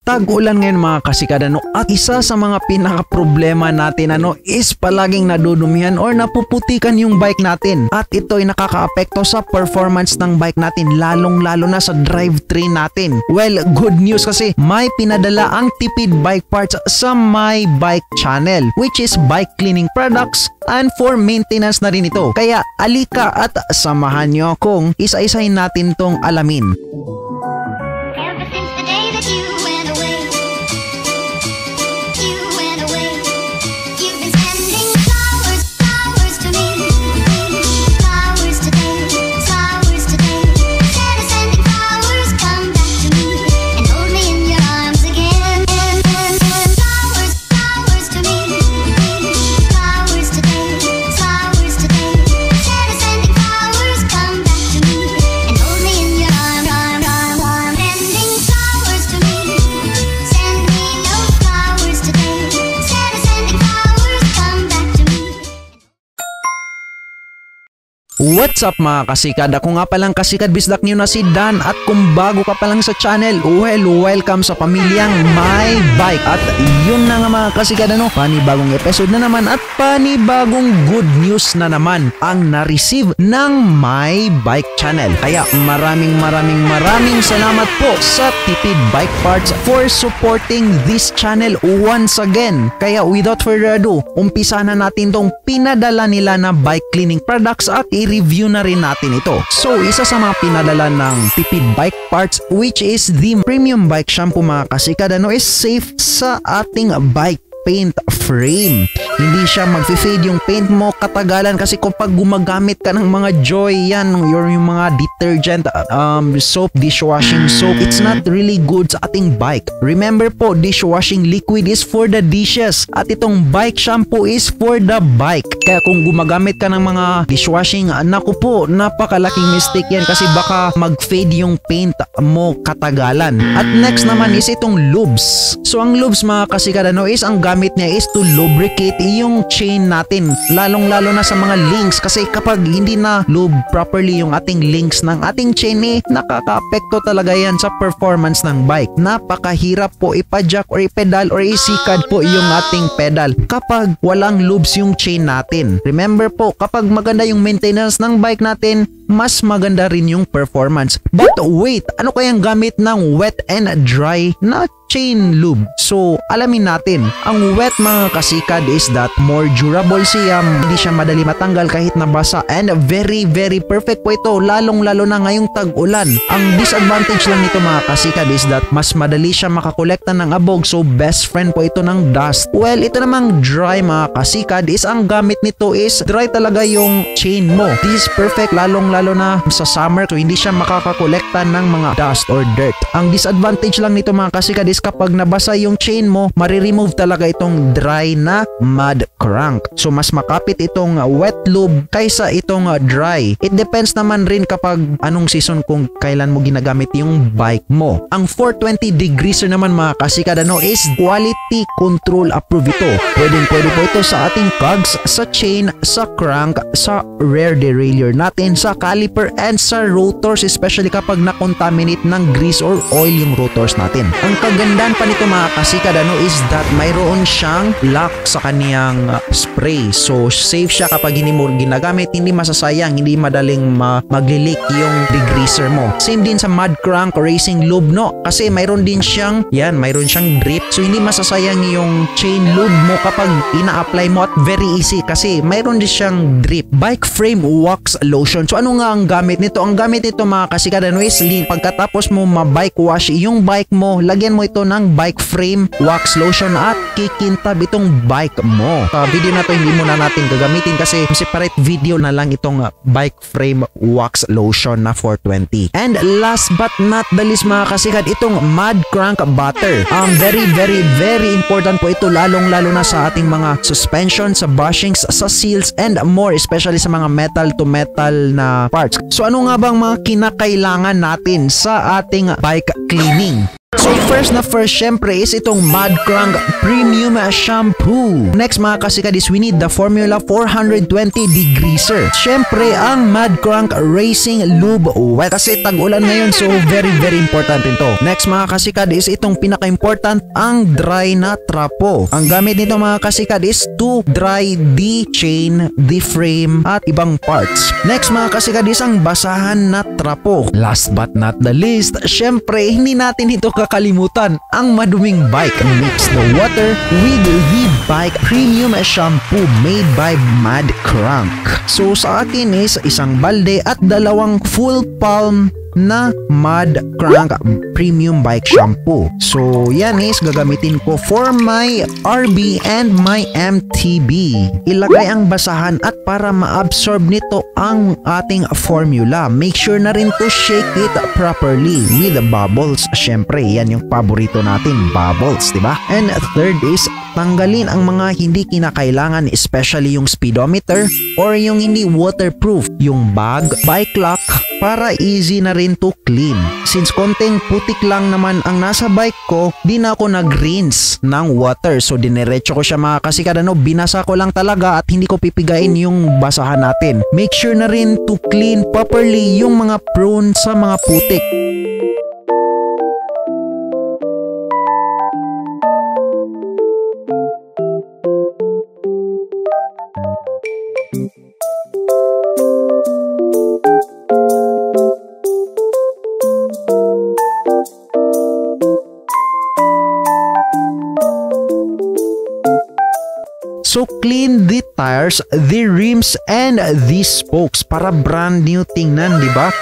Tag-ulan ngayon, mga kasikad, ano, at isa sa mga pinaka-problema natin, ano, is palaging nadudumihan or napuputikan yung bike natin. At ito ay nakakaapekto sa performance ng bike natin, lalong lalo na sa drivetrain natin. Well, good news kasi may pinadala ang Tipid Bike Parts sa My Bike Channel, which is bike cleaning products and for maintenance na rin ito. Kaya alika at samahan nyo akong isa-isahin natin tong alamin. Ever since the day that you went away, you went away. You've been sending flowers, flowers to me. Flowers today, flowers today. Instead of sending flowers, come back to me and hold me in your arms again. Flowers, flowers to me. Flowers today, flowers today. Instead of sending flowers, come back to me and hold me in your arm, arm, arm, arm. Sending flowers to me. Send me no flowers today. Instead of sending flowers, come back to me. What's up, mga kasikad? Ako nga palang kasikad bisdak niyo na si Dan at kung bago ka pa lang sa channel, well, welcome sa pamilyang My Bike. At yun na nga, mga kasikad, ano, panibagong episode na naman at panibagong good news na naman ang na-receive ng My Bike Channel. Kaya maraming maraming maraming salamat po sa Tipid Bike Parts for supporting this channel once again. Kaya without further ado, umpisa na natin tong pinadala nila na bike cleaning products at i-review na rin natin ito. So, isa sa mga pinadala ng Tipid Bike Parts, which is the premium bike shampoo, mga kasikad, ano, is safe sa ating bike paint frame. Hindi siya mag-fade yung paint mo katagalan kasi kapag gumagamit ka ng mga Joy yan or yung mga detergent, soap, dishwashing soap, it's not really good sa ating bike. Remember po, dishwashing liquid is for the dishes at itong bike shampoo is for the bike. Kaya kung gumagamit ka ng mga dishwashing, naku po, napakalaking mistake yan kasi baka mag-fade yung paint mo katagalan. At next naman is itong lubes. So ang lubes, mga kasikad, ano, is ang gamit niya is to lubricate yung chain natin. Lalong lalo na sa mga links kasi kapag hindi na lube properly yung ating links ng ating chain eh, nakaka-apekto talaga yan sa performance ng bike. Napakahirap po ipa-jack or ipedal or isikad po yung ating pedal kapag walang lubes yung chain natin. Remember po, kapag maganda yung maintenance ng bike natin, mas maganda rin yung performance. But wait, ano kayang gamit ng wet and dry na chain lube? So, alamin natin. Ang wet, mga kasikad, is that more durable siya, hindi siya madali matanggal kahit nabasa and very very perfect po ito, lalong lalo na ngayong tag-ulan. Ang disadvantage lang nito, mga kasikad, is that mas madali siya makakolekta ng abog, so best friend po ito ng dust. Well, ito namang dry, mga kasikad, is ang gamit nito is dry talaga yung chain mo. This is perfect lalong lalo na sa summer, so hindi siya makakakolekta ng mga dust or dirt. Ang disadvantage lang nito, mga kasikad, is kapag nabasa yung chain mo, mariremove talaga itong dry na mud crank. So mas makapit itong wet lube kaysa itong dry. It depends naman rin kapag anong season, kung kailan mo ginagamit yung bike mo. Ang 420 degreaser naman, mga kasikad, ano, is quality control approved ito. Pwedeng pwede po ito sa ating cogs, sa chain, sa crank, sa rear derailleur natin, sa caliper and sa rotors, especially kapag na-contaminate ng grease or oil yung rotors natin. Ang kagandahan pa nito, mga kasikad, ano, is that mayroon siyang lock sa kaniyang spray. So safe siya kapag hindi mo ginagamit, hindi masasayang, hindi madaling magli-leak yung degreaser mo. Same din sa mud crank racing lube, no? Kasi mayroon din siyang, yan, mayroon siyang drip. So hindi masasayang yung chain lube mo kapag ina-apply mo at very easy kasi mayroon din siyang drip. Bike frame wax lotion. So ano nga ang gamit nito? Ang gamit nito, mga kasikad, ano, is pagkatapos mo ma-bike wash yung bike mo, lagyan mo ito ng bike frame wax lotion at kikintab itong bike mo. Sa video na to, hindi muna natin gagamitin kasi separate video na lang itong bike frame wax lotion na 420. And last but not the least, mga kasikad, itong mud crank butter. Very very very important po ito, lalong lalo na sa ating mga suspension, sa bushings, sa seals and more, especially sa mga metal to metal na parts. So ano nga bang mga kinakailangan natin sa ating bike cleaning? So first na first, syempre, is itong Mad Crank Premium Shampoo. Next, mga kasikad, is we need the Formula 420 Degreaser. Syempre, ang Mad Crank Racing Lube Wet. Kasi tag-ulan ngayon, so very very important ito. Next, mga kasikad, is itong pinaka-important, ang dry na trapo. Ang gamit nito, mga kasikad, is to dry the chain, the frame, at ibang parts. Next, mga kasikad, is ang basahan na trapo. Last but not the least, syempre hindi natin ito kakalimutan, ang maduming bike. Mix the water with the bike premium shampoo made by Mad Crank. So sa akin is isang balde at 2 full palm na Mad Crank Premium Bike Shampoo. So yan is gagamitin ko for my RB and my MTB. Ilagay ang basahan at para ma-absorb nito ang ating formula. Make sure na rin to shake it properly with bubbles. Syempre, yan yung paborito natin, bubbles, di ba? And third is tanggalin ang mga hindi kinakailangan, especially yung speedometer or yung hindi waterproof, yung bag, bike lock, para easy na rin to clean. Since konting putik lang naman ang nasa bike ko, di na ako nag-rinse ng water. So dinerecho ko siya, mga kasikad, ano, binasa ko lang talaga at hindi ko pipigain yung basahan natin. Make sure na rin to clean properly yung mga prone sa mga putik. So clean the tires, the rims, and the spokes para brand new tingnan, di ba?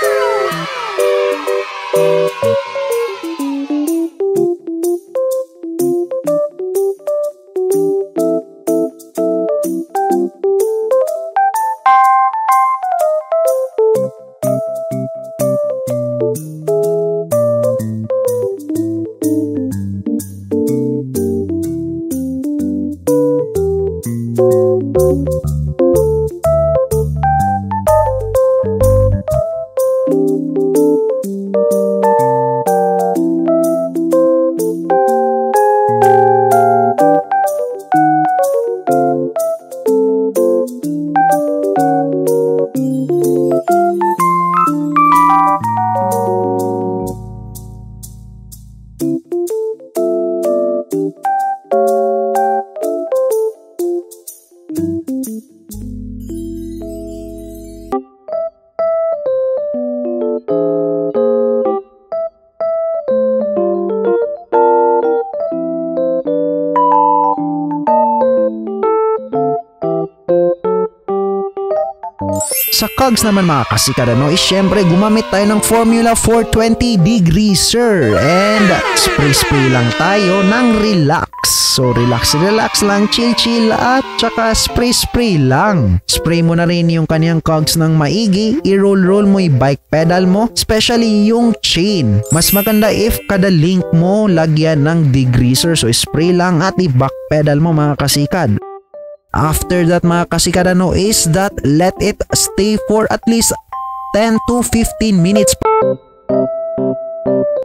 Sa cogs naman, mga kasikad, ano, is syempre gumamit tayo ng Formula 420 Degreaser and spray-spray lang tayo ng relax. So relax relax lang, chill chill at saka spray spray lang. Spray mo na rin yung kanyang cogs ng maigi, i-roll roll mo yung bike pedal mo, especially yung chain. Mas maganda if kada link mo lagyan ng degreaser, so spray lang at i-back pedal mo, mga kasikad. After that, mga kasikad, ano, is that let it stay for at least 10 to 15 minutes.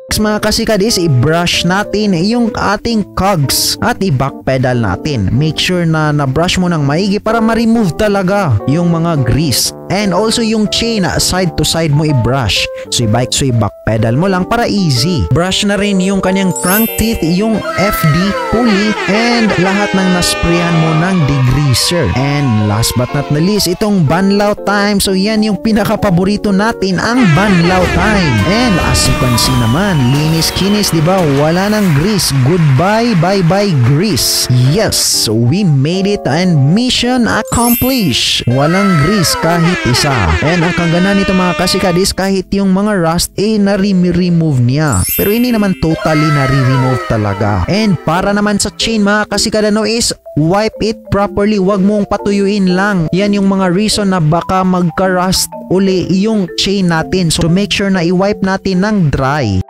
Next, mga kasikad, is i-brush natin yung ating cogs at i-back pedal natin. Make sure na na-brush mo ng maigi para ma-remove talaga yung mga grease. And also yung chain, side to side mo i-brush. So i-bike, so i-back pedal mo lang para easy. Brush na rin yung kanyang crank teeth, yung FD pulley, and lahat ng nasprayan mo ng degreaser. And last but not the least, itong banlaw time. So yan yung pinaka-paborito natin, ang banlaw time. And as you can see naman, linis-kinis, diba? Wala nang grease. Goodbye, bye-bye grease. Yes, we made it and mission accomplished. Walang grease kahit isa. And ang kaganda nito, mga kasikad, is kahit yung mga rust eh nare-remove niya. Pero hindi naman totally nare-remove talaga. And para naman sa chain, mga kasikad, ano, is wipe it properly. Wag mong patuyuin lang. Yan yung mga reason na baka magka-rust uli yung chain natin. So make sure na i-wipe natin ng dry.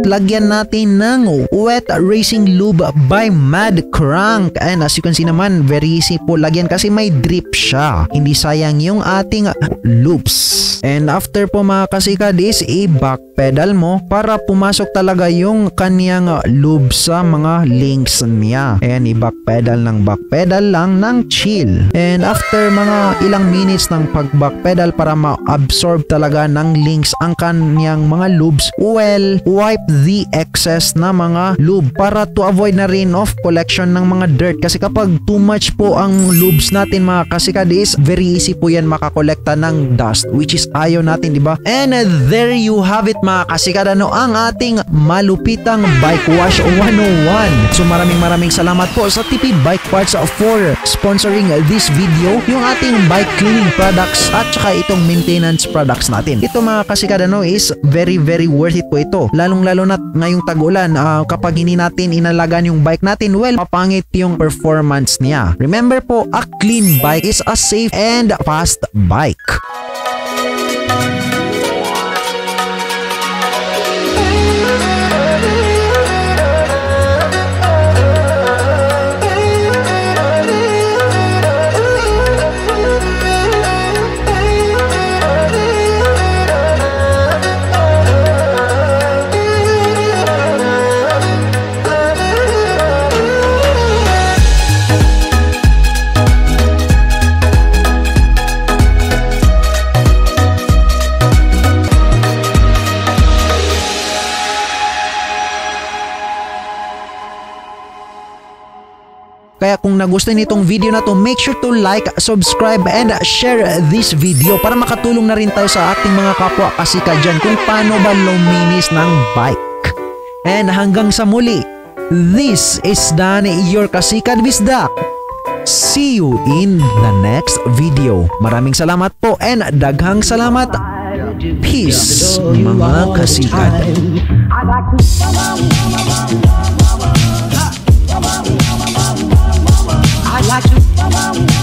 lagyan natin ng Wet Racing Lube by Mad Crank. And as you can see naman, very easy po lagyan kasi may drip siya. Hindi sayang yung ating lubes. And after po, mga kasikad, is i-back pedal mo para pumasok talaga yung kanyang lube sa mga links niya. And i-back pedal ng back pedal lang ng chill. And after mga ilang minutes ng pag-back pedal para ma-absorb talaga ng links ang kanyang mga lubes, well, wipe the excess na mga lube para to avoid na rin of collection ng mga dirt, kasi kapag too much po ang lubes natin, mga kasikad, is very easy po yan makakolekta ng dust, which is ayaw natin, di ba? And there you have it, mga kasikad, ano, ang ating malupitang Bike Wash 101. So maraming maraming salamat po sa TP Bike Parts for sponsoring this video, yung ating bike cleaning products at saka itong maintenance products natin. Ito, mga kasikad, ano, is very very worth it po ito. Lalong lalo na ngayong tag-ulan, kapag hindi natin inalagaan yung bike natin, well, papangit yung performance niya. Remember po, a clean bike is a safe and fast bike. Kaya kung nagustuhan nitong video na to, make sure to like, subscribe, and share this video para makatulong na rin tayo sa ating mga kapwa kasikad dyan kung paano ba luminis ng bike. And hanggang sa muli, this is Dan, your Kasikad Bisdak. See you in the next video. Maraming salamat po and daghang salamat. Peace, mga kasikad. I like to